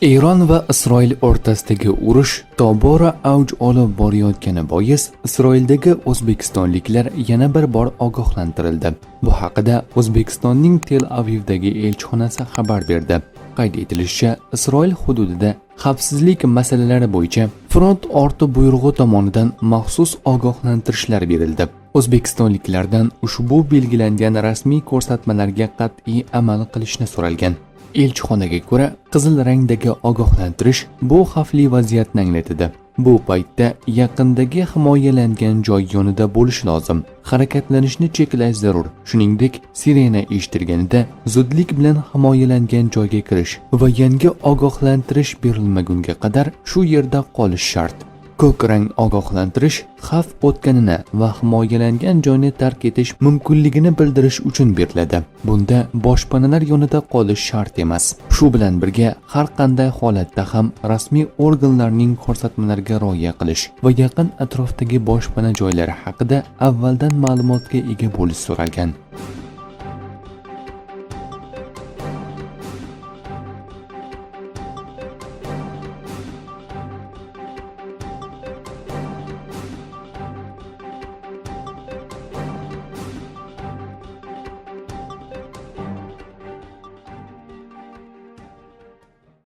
Eron va Isroil o'rtasidagi urush tobora avj olib borayotgani bois Isroildagi o'zbekistonliklar yana bir bor ogohlantirildi. Bu haqida O'zbekistonning Tel Avivdagi elchixonasi xabar berdi. Qayd etilishicha, Isroil hududida xavfsizlik masalalari bo'yicha front orti buyrug'i tomonidan maxsus ogohlantirishlar berildi. O'zbekistonliklardan ushbu belgilangan rasmiy ko'rsatmalarga qat'iy amal qilishni so'ralgan. Elchixonaga ko'ra, qizil rangdagi ogohlantirish bu xavfli vaziyatni anglatadi. Bu paytda yaqindagi himoyalangan joy yonida bo'lish lozim. Harakatlanishni cheklash zarur. Shuningdek, sirena eshitilganida zudlik bilan himoyalangan joyga kirish va yangi ogohlantirish berilmagunga qadar shu yerda qolish shart. Ko'k rang ogohlantirish xavf o'tganini va himoyalangan joyni tark etish mumkinligini bildirish uchun beriladi. Bunda boshpanalar yonida qolish shart emas. Shu bilan birga, har qanday holatda ham rasmiy organlarning ko'rsatmalariga rioya qilish va yaqin atrofdagi boshpana joylari haqida avvaldan ma'lumotga ega bo'lish so'ralgan.